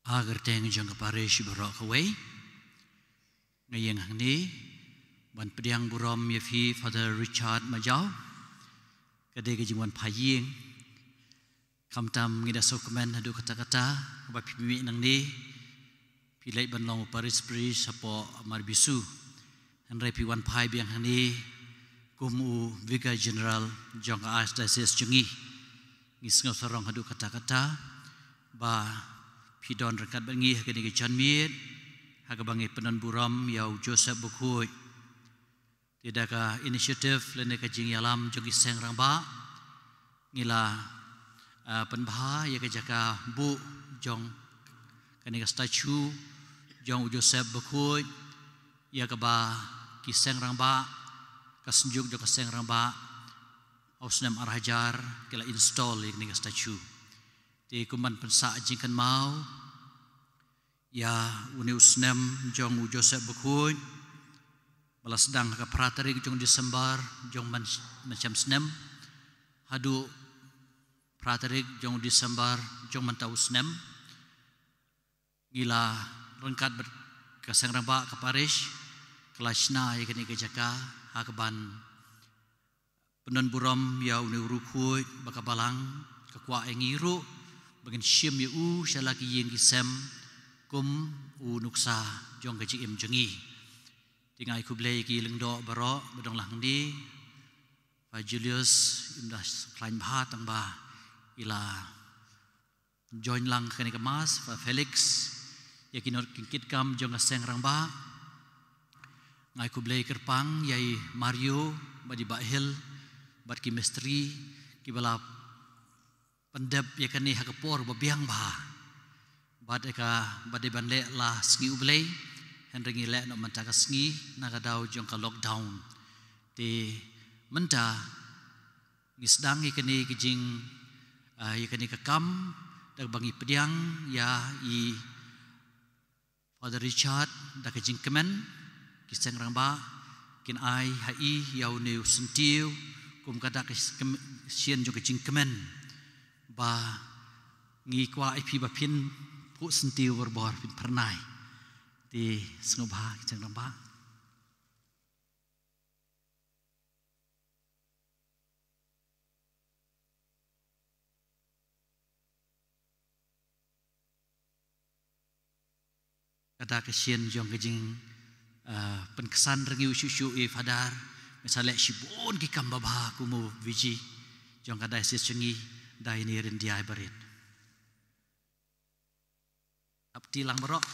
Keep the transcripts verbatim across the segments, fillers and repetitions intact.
Ha ka kyrteng jong ka parish baroh kawei, nga ïeng hangne ban pdiang burom ïa phi Father Richard Majaw. Ka dei ka jingwan phai ïing. Khamtam ngi da sngewkmen haduh katta katta ba phi mih nangne, phi leit ban long u parish priest hapoh Marbisu. Hynrei phi wan phai biang hangne kum u Vicar General jong ka Archdiocese jong ngi. Ngi sngew sarong haduh katta katta ba phi don ryngkat bad ngi ha kane ka janmiet, ha kaba ngi pyndon burom ïa u Joseph Bakhuid. Te da ka initiative lane ka jingïalam jong ki seng rangbah, ngi la, ah, pynbha ïa ka jaka buh jong kane ka statue jong u Joseph Bakhuid, ïa kaba ki seng rangbah, ka synjuk jong ka seng rangbah, ha u snem ar hajar ki la install ïa kane ka statue. Te kum ban pynsah jingkynmaw ïa une u snem jong u Joseph Bakhuid, ba la sdang ha ka phra tarik jong December jong man, mynshem snem haduh phra tarik jong December jong mynta u snem. Ngi la ryngkat bad ka seng rangbah ka parish, ka la shna ïa kane ka jaka ha kaban pyndon burom ïa une u riewkhuid ba ka balang ka kwah ïa ngi ruh ba ngin shim ïa u sha la ki ïing ki sem kum u nuksa jong ka jingim jong ngi. Te nga ai khublei ïa ki lyngdoh baroh ba dang lang hangne, Father Julius, im da khlaiñ bha tang ba i la join lang kane ka mass, Father Felix, ïa ki nongkitkam jong ka seng rangbah. Nga ai khublei kyrpang ïa i Mario bad i Bah Hil bad ki mistri kiba la pyndep ïa kane ha ka por ba biang bha. Bad ïa ka, bad dei ban leh la sngi U Blei, hynrei ngi leh noh mynta ka sngi na ka daw jong ka lockdown. Te mynta ngi sdang ïa kane ka jing, ah, ïa kane ka kam da kaba ngi pdiang ïa i Father Richard da ka jingkmen, ki seng rangbah kin ai ha i ïa une u syntiew kum ka dak ka skem-, sien jong ka jingkmen ba ngi kwah ïa phi ba phin phuh syntiew borbor, phin phyrnai. Te sngewbha ki seng rangbah. Ka dak ka sien jong ka jing, ah, pynksan ring ïa u shuh shuh i Father, me sa leh shibun ki kam babha kum u V G jong ka diocese jong ngi, da ine i ryndia barit. Ap ti lang baroh.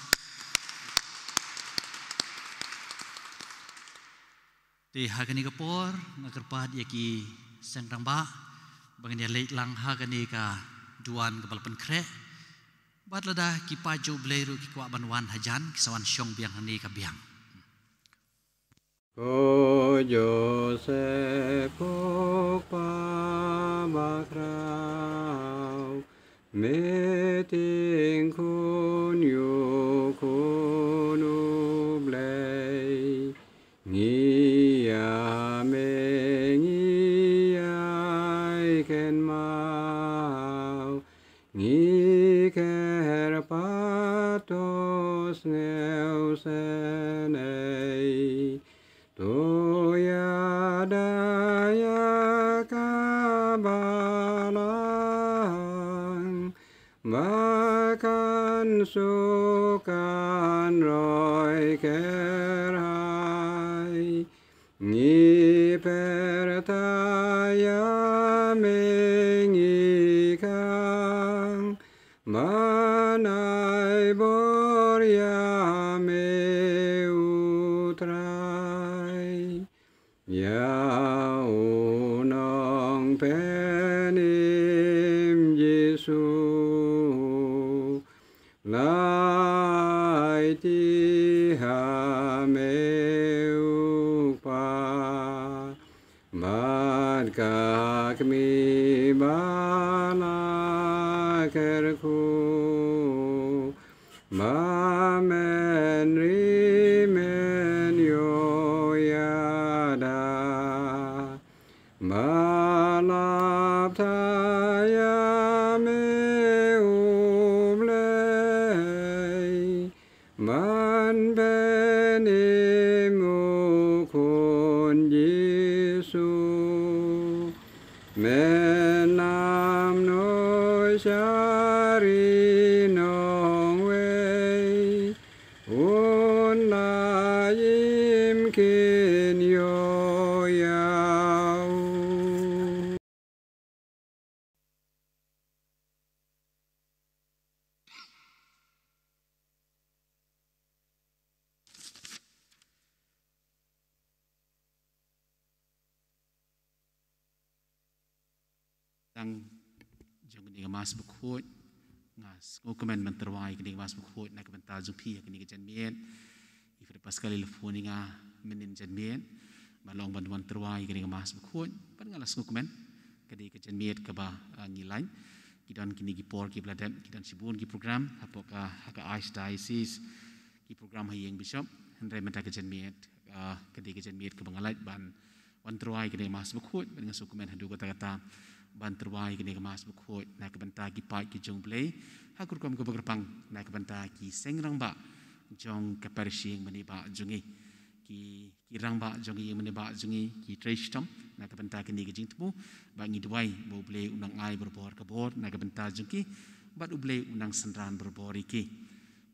Te ha kane ka por nga kyrpad ïa ki seng rangbah ba ngin ïa leit lang ha kane ka duwan kaba la pynkhreh. Bad lada ki paid jong U Blei ruh ki kwah ban wan hajan, ki sa wan shong biang hangne ka biang. Ko Joseph ko kpa bakhraw, me tyngkhuh khun ïa u Khun U Blei. Ngi ïa me ngi ïai kynmaw, ngi kyrpad to sngewsynei. To ïada ïa ka balang ba kan suk kan roi kyrhai. Ngi pyrta ïa me ngi khang ban ai bor ïa me U Trai. Ïa u Nongpynim Jisu la aiti ha me u Kpa. Bad ka kmie ba la kyrkhu ba men ri men ïoh ïada, ba la bthah ïa me U Blei. Me nam no shari nong wei, un na yim kin yo yau. Tang jong kane ka Mass Bakhuid, nga sngewkmen ban tyrwa ïa kane ka Mass Bakhuid na ka bynta jong phi ha kane ka janmiet. I Father Pascal i la phone ïa nga mynnin janmiet, ba long ban wan tyrwa ïa kane ka Mass Bakhuid, bad nga la sngewkmen. Ka dei ka janmiet kaba, ah, ngi lait. Ki don kine ki por kiba la dep, ki don shibun ki program hapoh ka, ha ka Archdiocese, ki program ha ïing Bishop. Hynrei mynta ka janmiet, ah, ka dei ka janmiet kaba nga lait ban wan tyrwa ïa kane ka Mass Bakhuid, bad nga sngewkmen haduh katta katta ban tyrwa ïa kane ka Mass Bakhuid na ka bynta ki paid ki jong U Blei, ha ka rukom kaba kyrpang na ka bynta ki seng rangbah jong ka parish ïing bad ngi bah jong ngi, ki, ki rangbah jong ngi bad ngi bah jong ngi, ki trei shitom na ka bynta kane ka jingthmu, bad ngi duwai ba U Blei un nang ai barabor ka bor na ka bynta jong ki, bad U Blei un nang synran barabor ïa ki.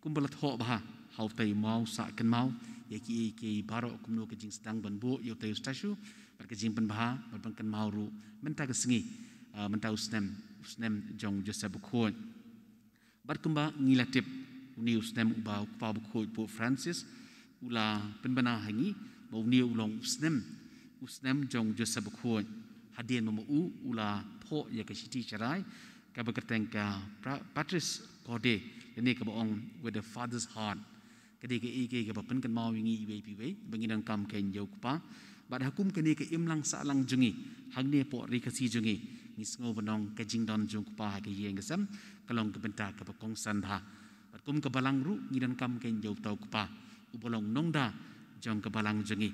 Kumba la thoh bha ha utai u maw sah kynmaw, ïa kiei kiei baroh kumno ka jingsdang ban buh ïa utai u statue, bad ka jingpynbha, bad ban kynmaw ruh mynta ka sngi, ah, mynta u snem, u snem jong Joseph Bakhuid. Bad kumba ngi la tip, une u snem uba u Kpa Bakhuid Pope Francis u la pynbna ha ngi, ba une u long u snem, u snem jong Joseph Bakhuid. Hadien ba ma u u la phoh ïa ka shithi sharai kaba kyrteng ka Pra-, Patris Corde, lane kaba ong With a Father's Heart. Ka dei kaei kaei kaba pynkynmaw ïa ngi iwei pa iwei ba ngi donkam kein ïa u Kpa. Bad ha kum kane ka imlang sahlang jong ngi hangne hapoh ri Khasi jong ngi, ngi sngew ban ong ka jingdon jong u Kpa ha ka ïing ka sem ka long ka bynta kaba kongsan bha. Bad kum ka Balang ruh ngi donkam kein ïa uta u Kpa uba long nongda jong ka Balang jong ngi.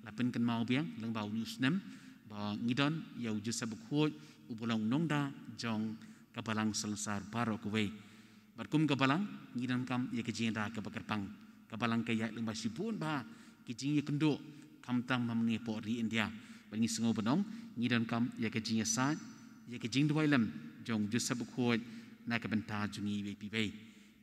La pynkynmaw biang lyngba une u snem ba ngi don ïa u Joseph Bakhuid uba long nongda jong ka Balang Salonsar baroh kawei. Bad kum ka Balang ngi donkam ïa ka jingïada kaba kyrpang. Ka Balang ka ïaid lyngba shibun bha ki jingïakynduh, khamtam hangne hapoh ri India. Bad ngi sngew ban ong ngi donkam ïa ka jingïasaid, ïa ka jingduwai lem jong Joseph Bakhuid na ka bynta jong ngi iwei pa iwei.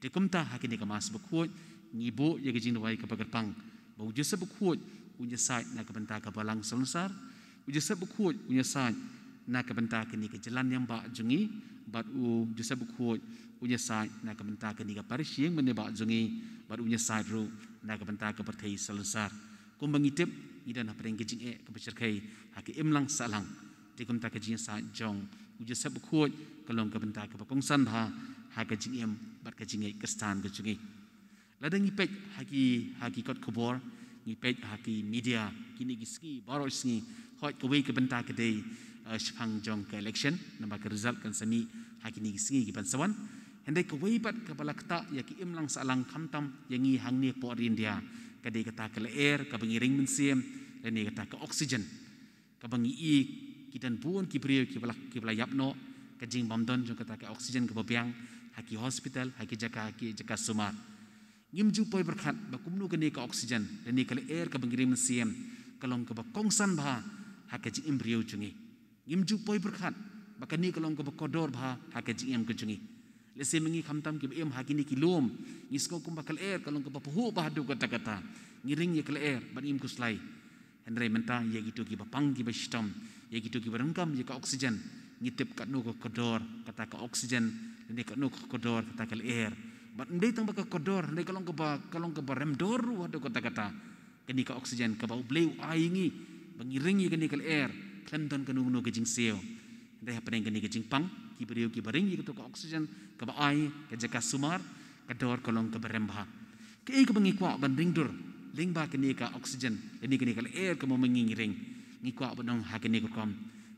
Te kumta ha kane ka Mass Bakhuid ngi buh ïa ka jingduwai kaba kyrpang ba u Joseph Bakhuid un ïasaid na ka bynta ka Balang Salonsar, u Joseph Bakhuid un ïasaid na ka bynta kane ka jylla niam bah jong ngi, bad u Joseph Bakhuid un ïasaid na ka bynta kane ka parish ïing bad ngi bah jong ngi, bad un ïasaid ruh na ka bynta ka pyrthei Salonsar. Kumba ngi tip, ngi don hapdeng ka jingeh kaba shyrkhei ha ka imlang sahlang. Te kumta ka jingïasaid jong u Joseph Bakhuid ka long ka bynta kaba kongsan bha ha ka jingim bad ka jingngeit Khristan ka jong ngi. Lada ngi peit ha ki, ha ki kot khubor, ngi peit ha ki media, kine ki sngi baroh sngi, hooid kawei ka bynta ka dei, eh, shaphang jong ka election, namar ka result kan sa mih ha kine ki sngi ki ban sa wan. Hynrei kawei pat kaba la ktah ïa ki imlang sahlang khamtam ïa ngi hangne hapoh ri India, ka dei kata ka lyer kaba ngi ring mynsiem, lane kata ka oxygen. Kaba ngi i ki don bun ki briew kiba la, kiba la ïap noh, ka jingbym don jong kata ka oxygen kaba biang ha ki hospital, ha ki jaka, ha ki jaka sumar. Ngim ju poi pyrkhat ba kumno kane ka oxygen lane ka lyer kaba ngi ring mynsiem ka long kaba kongsan bha ha ka jingim briew jong ngi. Ngim ju poi pyrkhat ba kane ka long kaba kordor bha ha ka jingim ka jong ngi. Lehse ma ngi khamtam kiba im ha kine ki lum, ngi sngew kumba ka lyer ka long kaba pahuh bha haduh katta katta. Ngi ring ïa ka lyer bad ngim khuslai. Hynrei mynta ïa kito kiba pang kiba shitom, ïa kito kiba donkam ïa ka oxygen, ngi tip katno ka kordor kata ka oxygen, lane katno ka kordor kata ka lyer. Bad ym dei tang ba ka kordor, hynrei ka long kaba, ka long kaba rem dor ruh haduh katta katta. Kane ka oxygen kaba U Blei u ai ïa ngi ba ngi ring ïa kane ka lyer khlem don kano kano ka jingsiew. Hynrei hapdeng kane ka jingpang, ki briew kiba ring ïa kato ka oxygen kaba ai, ka jaka sumar, ka dor ka long kaba rem bha. Kaei kaba ngi kwah ban ring dur lyngba kane ka oxygen lane kane ka lyer kaba ma ngi ngi ring? Ngi kwah ban ong ha kane ka rukom,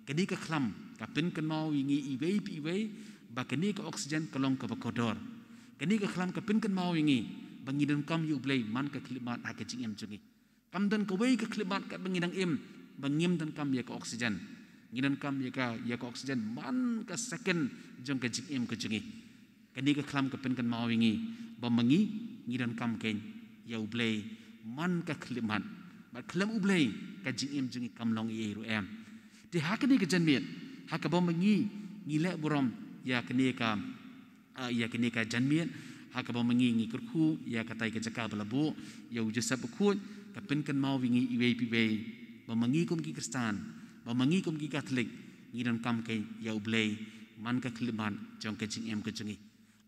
kane ka khlam ka pynkynmaw ïa ngi iwei pa iwei ba kane ka oxygen ka long kaba kordor. Kane ka khlam ka pynkynmaw ïa ngi ba ngi donkam ïa U Blei man ka khyllipmat ha ka jingim jong ngi. Kam don kawei ka khyllipmat katba ngi dang im ba ngim donkam ïa ka oxygen. Ngi donkam ïa ka, ïa ka oxygen man ka second jong ka jingim ka jong ngi. Kane ka khlam ka pynkynmaw ïa ngi ba ma ngi ngi donkam kein ïa U Blei man ka khyllipmat. Bad khlem U Blei ka jingim jong ngi kam long ei ei ruh em. Te ha kane ka janmiet Ha kaba ma ngi ngi leh burom ïa kane ka, ah, ïa kane ka janmiet, ha kaba ma ngi ngi kyrkhu ïa katai ka jaka ba la buh ïa u Joseph Bakhuid, ka pynkynmaw ïa ngi iwei pa iwei ba ma ngi kum ki Khristan, ba ma ngi kum ki Katholik, ngi donkam ka ïa U Blei man ka khyllipmat jong ka jingim ka jong ngi.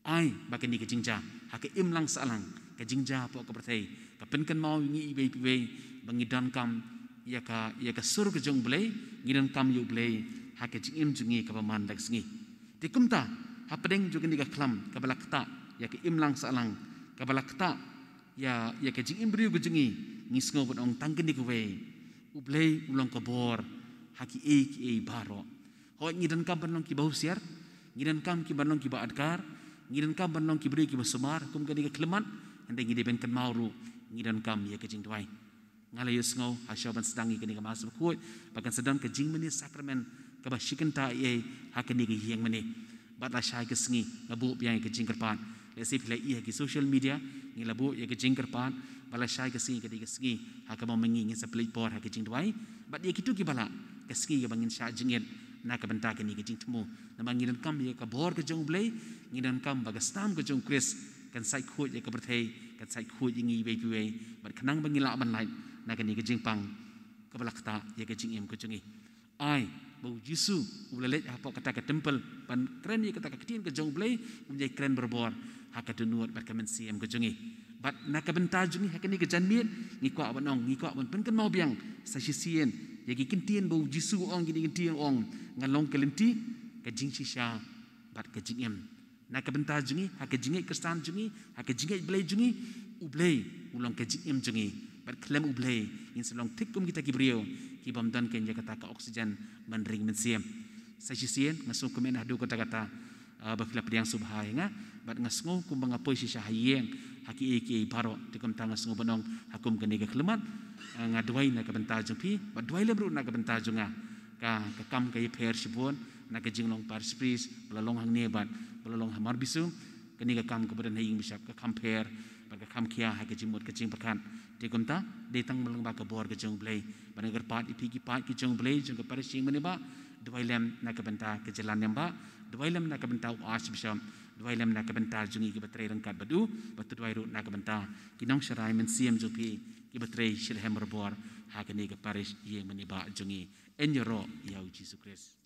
Ai ba kane ka jingjia ha ka imlang sahlang, ka jingjia hapoh ka pyrthei, ka pynkynmaw ïa ngi iwei pa iwei ba ngi donkam ïa ka, ïa ka sur ka jong U Blei, ngi donkam ïa U Blei ha ka jingim jong ngi kaba man da ka sngi. Te kumta, hapdeng jong kane ka khlam kaba la ktah ïa ka imlang sahlang, kaba la ktah ïa, ïa ka jingim briew ka jong ngi, ngi sngew ban ong tang kane kawei: U Blei u long ka bor ha kiei kiei baroh. Hooid, ngi donkam ban long kiba husiar, ngi donkam ki ban long kiba adkar, ngi donkam ban long ki briew kiba sumar kum kane ka khyllipmat, hynrei ngi dei ban kynmaw ruh ngi donkam ïa ka jingduwai. Nga la ïohsngew ha shwa ban sdang ïa kane ka Mass Bakhuid ba kan sa don ka jingmane sakramen kaba shikynta ei ei ha kane ka ïing mane. Bad lashai ka sngi nga buh biang ïa ka jingkyrpad. Lehse phi la ïohi ha ki social media, ngi la buh ïa ka jingkyrpad ba lashai ka sngi ka dei ka sngi ha kaba ma ngi ngin sa pynleit por ha ka jingduwai. Bad ïa kito kiba lah, ka sngi kaba ngin shah jingit na ka bynta kane ka jingthmu. Namar ngi donkam ïa ka bor ka jong U Blei, ngi donkam ba ka snam ka jong U Khrist kan sait khuid ïa ka pyrthei, kan sait khuid ïa ngi iwei pa iwei, bad khnang ba ngin lah ban lait na kane ka jingpang kaba la ktah ïa ka jingim ka jong ngi. Ai ba U Jisu uba la leit hapoh kata ka templ ban kren ïa kata ka ktien ka jong U Blei, un ïai kren barabor ha ka dohnud bad ka mynsiem ka jong ngi. Bad na ka bynta jong ngi ha kane ka janmiet, ngi kwah ban ong, ngi kwah ban pynkynmaw biang sa shisien ïa ki kyntien ba U Jisu u ong, kine ki kyntien u ong: Nga long ka lynti, ka jingshisha bad ka jingim. Na ka bynta jong ngi ha ka jingngeit Khristan jong ngi, ha ka jingngeit Blei jong ngi, U Blei u long ka jingim jong ngi. Bad khlem U Blei ngin sa long thik kum kita ki briew ki bym don kein ïa kata ka oxygen ban ring mynsiem. Sa shisien nga sngewkmen haduh katta katta, ah, ba phi la pdiang sngewbha ïa nga, bad nga sngew kumba nga poi shisha ha ïing ha kiei kiei baroh. Te kumta nga sngew ban ong ha kum kane ka khyllipmat, ah, nga duwai na ka bynta jong phi, bad duwai lem ruh na ka bynta jong nga. Ka, ka kam ka ïapher shibun na ka jinglong parish priest, ba la long hangne bad ba la long ha Mawryngkneng. Kane ka kam kaba don ha ïing bishop ka kham pher bad ka kham khia ha ka jingmut ka jingpyrkhat. Te kumta, dei tang lyngba ka bor ka jong U Blei. Bad nga kyrpad ïa phi ki paid ki jong U Blei jong ka parish ïing mane ba, duwai lem na ka bynta ka jylla niam ba, duwai lem na ka bynta u archbishop, duwai lem na ka bynta jong ngi kiba trei ryngkat bad u, bad to duwai ruh na ka bynta ki nongsharai mynsiem jong phi kiba trei shitrhem barabor ha kane ka parish ïing mane ba jong ngi. Yn ïaroh ïa U Jisu Khrist.